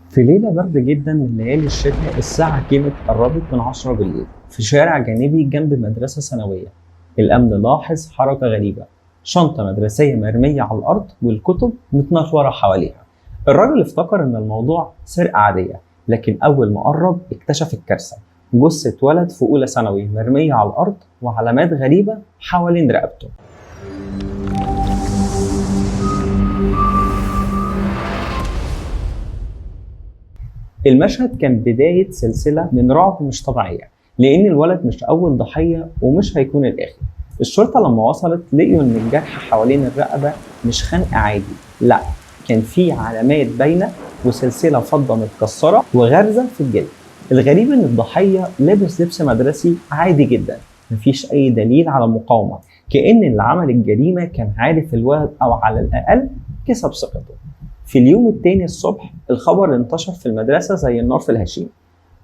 في ليلة باردة جدا من ليالي الشتاء، الساعة كانت قربت من 10 بالليل، في شارع جانبي جنب مدرسة ثانوية. الأمن لاحظ حركة غريبة، شنطة مدرسية مرمية على الأرض والكتب متنطورة حواليها. الراجل افتكر إن الموضوع سرقة عادية، لكن أول ما قرب اكتشف الكارثة: جثة ولد في أولى ثانوي مرمية على الأرض وعلامات غريبة حوالين رقبته. المشهد كان بداية سلسلة من رعب مش طبيعية، لأن الولد مش أول ضحية ومش هيكون الآخر. الشرطة لما وصلت لقيوا إن الجرح حوالين الرقبة مش خنق عادي، لأ، كان في علامات باينة وسلسلة فضة متكسرة وغرزة في الجلد. الغريب إن الضحية لابس لبس مدرسي عادي جدا، مفيش أي دليل على مقاومة، كأن اللي عمل الجريمة كان عارف الولد أو على الأقل كسب ثقته. في اليوم التاني الصبح الخبر انتشر في المدرسة زي النار في الهشيم.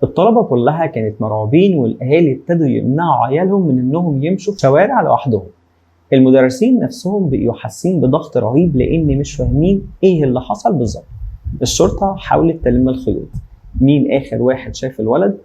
الطلبة كلها كانت مرعوبين، والأهالي ابتدوا يمنعوا عيالهم من إنهم يمشوا في شوارع لوحدهم. المدرسين نفسهم بقوا حاسين بضغط رهيب لأن مش فاهمين إيه اللي حصل بالظبط. الشرطة حاولت تلم الخيوط، مين آخر واحد شاف الولد،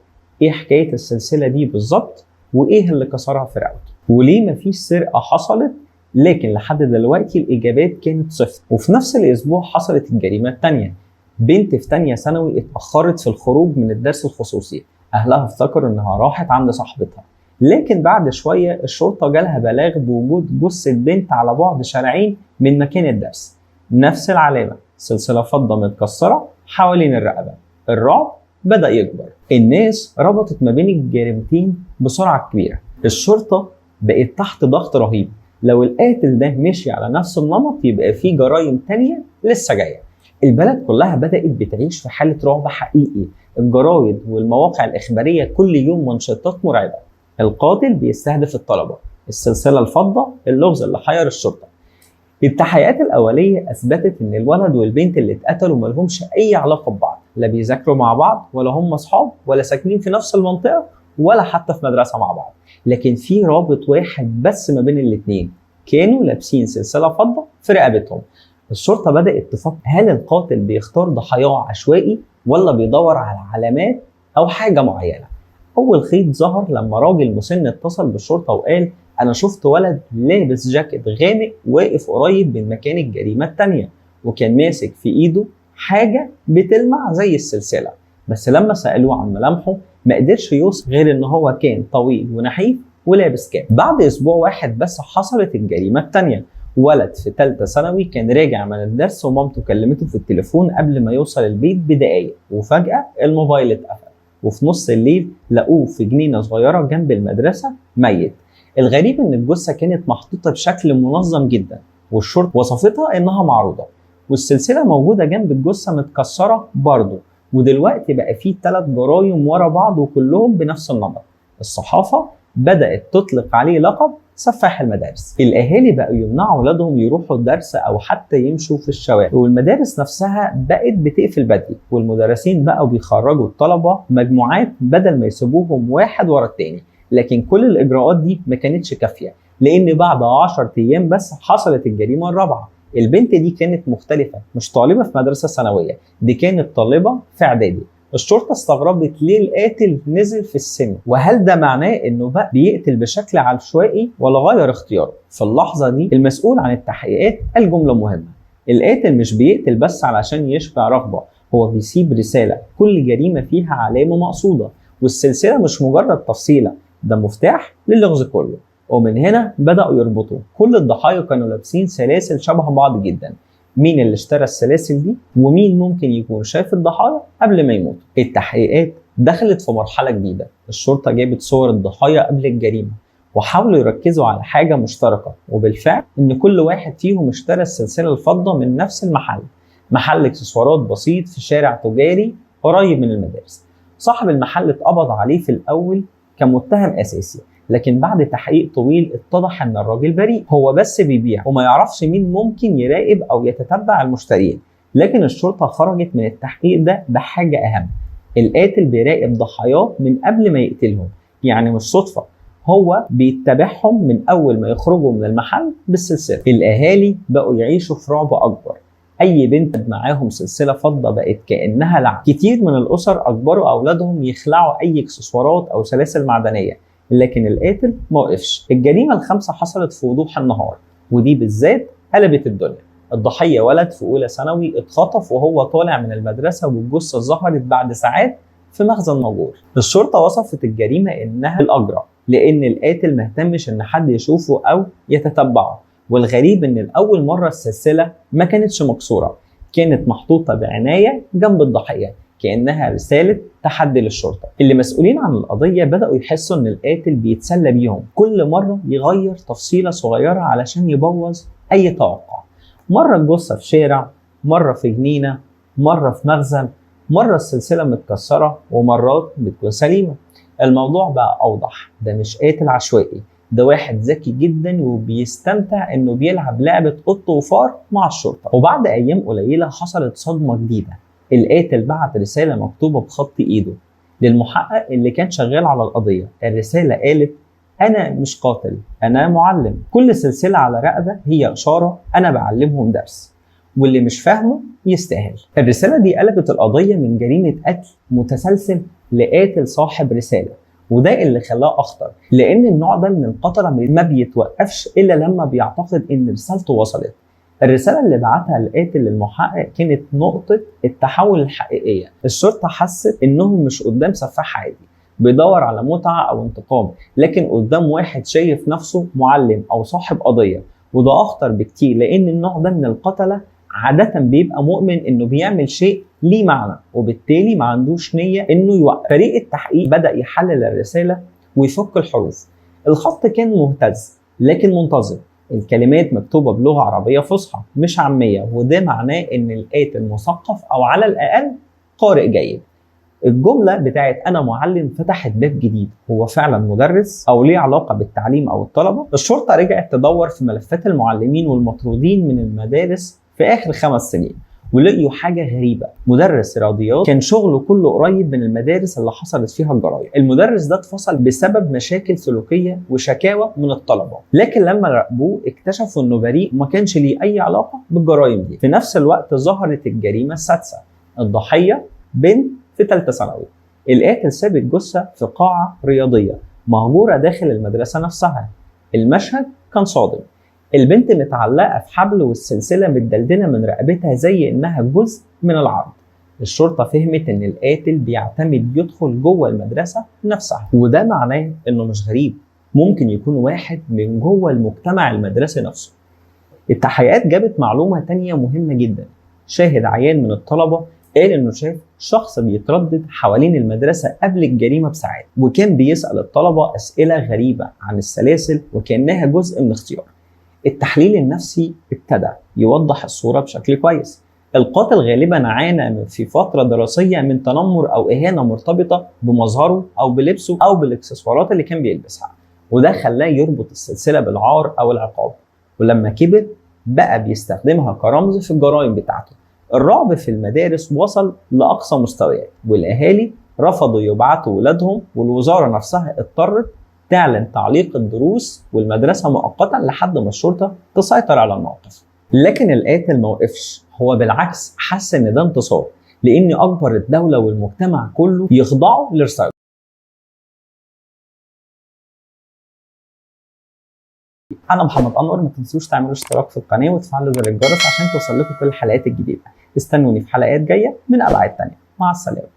إيه حكاية السلسلة دي بالظبط، وإيه اللي كسرها في رقبته، وليه مفيش سرقة حصلت. لكن لحد دلوقتي الإجابات كانت صفر. وفي نفس الأسبوع حصلت الجريمة التانية. بنت في تانية ثانوي اتأخرت في الخروج من الدرس الخصوصي، أهلها افتكروا إنها راحت عند صاحبتها، لكن بعد شوية الشرطة جالها بلاغ بوجود جثة بنت على بعد شارعين من مكان الدرس، نفس العلامة، سلسلة فضة متكسرة حوالين الرقبة. الرعب بدأ يكبر، الناس ربطت ما بين الجريمتين بسرعة كبيرة. الشرطة بقت تحت ضغط رهيب، لو القاتل ده مشي على نفس النمط يبقى في جرائم تانية لسه جاية. البلد كلها بدأت بتعيش في حالة رعب حقيقي، الجرايد والمواقع الإخبارية كل يوم منشطات مرعبة. القاتل بيستهدف الطلبة، السلسلة الفضة، اللغز اللي حير الشرطة. التحقيقات الأولية أثبتت إن الولد والبنت اللي اتقتلوا مالهمش أي علاقة ببعض، لا بيذاكروا مع بعض ولا هم أصحاب ولا ساكنين في نفس المنطقة ولا حتى في مدرسة مع بعض، لكن في رابط واحد بس ما بين الاتنين، كانوا لابسين سلسلة فضة في رقبتهم. الشرطة بدأت تفكر هل القاتل بيختار ضحاياه عشوائي ولا بيدور على علامات أو حاجة معينة. أول خيط ظهر لما راجل مسن اتصل بالشرطة وقال أنا شفت ولد لابس جاكيت غامق واقف قريب من مكان الجريمة التانية، وكان ماسك في إيده حاجة بتلمع زي السلسلة. بس لما سألوه عن ملامحه ما قدرش يوصف غير إن هو كان طويل ونحيف ولابس كاب. بعد أسبوع واحد بس حصلت الجريمة التانية. ولد في ثالثة ثانوي كان راجع من الدرس ومامته كلمته في التليفون قبل ما يوصل البيت بدقايق، وفجأة الموبايل اتقفل، وفي نص الليل لقوه في جنينة صغيرة جنب المدرسة ميت. الغريب إن الجثة كانت محطوطة بشكل منظم جدا، والشرطة وصفتها إنها معروضة، والسلسلة موجودة جنب الجثة متكسرة برضه. ودلوقتي بقى فيه 3 جرايم ورا بعض وكلهم بنفس النمط. الصحافة بدأت تطلق عليه لقب سفاح المدارس. الأهالي بقوا يمنعوا أولادهم يروحوا الدرس أو حتى يمشوا في الشوارع، والمدارس نفسها بقت بتقفل بدري، والمدرسين بقوا بيخرجوا الطلبة مجموعات بدل ما يسيبوهم واحد ورا التاني. لكن كل الإجراءات دي ما كانتش كافية، لأن بعد 10 أيام بس حصلت الجريمة الرابعة. البنت دي كانت مختلفة، مش طالبة في مدرسة ثانوية، دي كانت طالبة في إعدادي. الشرطة استغربت ليه القاتل نزل في السن، وهل ده معناه انه بقى بيقتل بشكل عشوائي ولا غير اختياره؟ في اللحظة دي المسؤول عن التحقيقات قال جملة مهمة: القاتل مش بيقتل بس علشان يشبع رغبة، هو بيسيب رسالة، كل جريمة فيها علامة مقصودة، والسلسلة مش مجرد تفصيلة، ده مفتاح للغز كله. ومن هنا بدأوا يربطوا، كل الضحايا كانوا لابسين سلاسل شبه بعض جدا. مين اللي اشترى السلاسل دي؟ ومين ممكن يكون شاف الضحايا قبل ما يموتوا؟ التحقيقات دخلت في مرحلة جديدة. الشرطة جابت صور الضحايا قبل الجريمة وحاولوا يركزوا على حاجة مشتركة، وبالفعل إن كل واحد فيهم اشترى السلسلة الفضة من نفس المحل، محل اكسسوارات بسيط في شارع تجاري قريب من المدارس. صاحب المحل اتقبض عليه في الأول كمتهم أساسي، لكن بعد تحقيق طويل اتضح ان الراجل بريء، هو بس بيبيع وما يعرفش مين ممكن يراقب او يتتبع المشترين. لكن الشرطة خرجت من التحقيق ده بحاجة اهم: القاتل بيراقب ضحاياه من قبل ما يقتلهم، يعني مش صدفة، هو بيتبعهم من اول ما يخرجوا من المحل بالسلسلة. الاهالي بقوا يعيشوا في رعب اكبر، اي بنت معاهم سلسلة فضة بقت كانها لعنه. كتير من الاسر اجبروا اولادهم يخلعوا اي اكسسوارات او سلاسل معدنية، لكن القاتل ما وقفش. الجريمة الخامسة حصلت في وضوح النهار، ودي بالذات قلبت الدنيا. الضحية ولد في اولى ثانوي اتخطف وهو طالع من المدرسة، والجثه ظهرت بعد ساعات في مخزن مهجور. الشرطة وصفت الجريمة انها الاجرى، لان القاتل ما اهتمش ان حد يشوفه او يتتبعه. والغريب ان الاول مرة السلسلة ما كانتش مكسورة، كانت محطوطة بعناية جنب الضحية كانها رسالة تحدي للشرطة. اللي مسؤولين عن القضية بداوا يحسوا ان القاتل بيتسلى بيهم، كل مرة يغير تفصيله صغيرة علشان يبوظ اي توقع. مرة الجثة في شارع، مرة في جنينة، مرة في مخزن، مرة السلسلة متكسره، ومرات بتكون سليمة. الموضوع بقى اوضح، ده مش قاتل عشوائي، ده واحد ذكي جدا وبيستمتع انه بيلعب لعبه قط وفار مع الشرطة. وبعد ايام قليله حصلت صدمة جديدة. القاتل بعت رسالة مكتوبة بخط ايده للمحقق اللي كان شغال على القضية. الرسالة قالت: انا مش قاتل، انا معلم. كل سلسلة على رقبة هي اشارة، انا بعلمهم درس، واللي مش فاهمه يستاهل. الرسالة دي قلبت القضية من جريمة قتل متسلسل لقاتل صاحب رسالة، وده اللي خلاه اخطر، لان النوع ده من القتلة ما بيتوقفش الا لما بيعتقد ان رسالته وصلت. الرسالة اللي بعتها القاتل للمحقق كانت نقطة التحول الحقيقية. الشرطة حست انهم مش قدام سفاح عادي بيدور على متعه او انتقام، لكن قدام واحد شايف نفسه معلم او صاحب قضية، وده اخطر بكتير، لان النوع ده من القتلة عادة بيبقى مؤمن انه بيعمل شيء ليه معنى، وبالتالي ما عندوش نية انه يوقف. فريق التحقيق بدأ يحلل الرسالة ويفك الحروف. الخط كان مهتز لكن منتظم، الكلمات مكتوبة بلغة عربية فصحى مش عامية، وده معناه ان القاتل مثقف او على الاقل قارئ جيد. الجملة بتاعت أنا معلم فتحت باب جديد، هو فعلا مدرس أو ليه علاقة بالتعليم أو الطلبة؟ الشرطة رجعت تدور في ملفات المعلمين والمطرودين من المدارس في آخر 5 سنين، ولقيوا حاجة غريبة. مدرس رياضيات كان شغله كله قريب من المدارس اللي حصلت فيها الجرايم. المدرس ده اتفصل بسبب مشاكل سلوكية وشكاوى من الطلبة، لكن لما راقبوه اكتشفوا انه بريء وما كانش ليه أي علاقة بالجرايم دي. في نفس الوقت ظهرت الجريمة السادسة، الضحية بنت في ثالثة ثانوي. القاتل ساب الجثة في قاعة رياضية مهجورة داخل المدرسة نفسها. المشهد كان صادم، البنت متعلقة في حبل والسلسلة متدلدلة من رقبتها زي إنها جزء من العرض. الشرطة فهمت إن القاتل بيعتمد يدخل جوه المدرسة نفسها، وده معناه إنه مش غريب، ممكن يكون واحد من جوه المجتمع المدرسي نفسه. التحقيقات جابت معلومة تانية مهمة جدا. شاهد عيان من الطلبة قال إنه شاف شخص بيتردد حوالين المدرسة قبل الجريمة بساعات، وكان بيسأل الطلبة أسئلة غريبة عن السلاسل وكأنها جزء من اختيار. التحليل النفسي ابتدى يوضح الصورة بشكل كويس. القاتل غالبا عانى في فترة دراسية من تنمر أو إهانة مرتبطة بمظهره أو بلبسه أو بالإكسسوارات اللي كان بيلبسها، وده خلاه يربط السلسلة بالعار أو العقاب، ولما كبر بقى بيستخدمها كرمز في الجرائم بتاعته. الرعب في المدارس وصل لأقصى مستويات، والأهالي رفضوا يبعتوا ولادهم، والوزارة نفسها اضطرت تعلن تعليق الدروس والمدرسة مؤقتا لحد ما الشرطة تسيطر على الموقف. لكن القاتل ما وقفش، هو بالعكس حس ان ده انتصار، لان اجبر الدولة والمجتمع كله يخضعوا لرسالته. انا محمد انور، ما تنسوش تعملوا اشتراك في القناة وتفعلوا زر الجرس عشان توصل لكم كل الحلقات الجديدة. استنوني في حلقات جاية من ابعاد تانية. مع السلامة.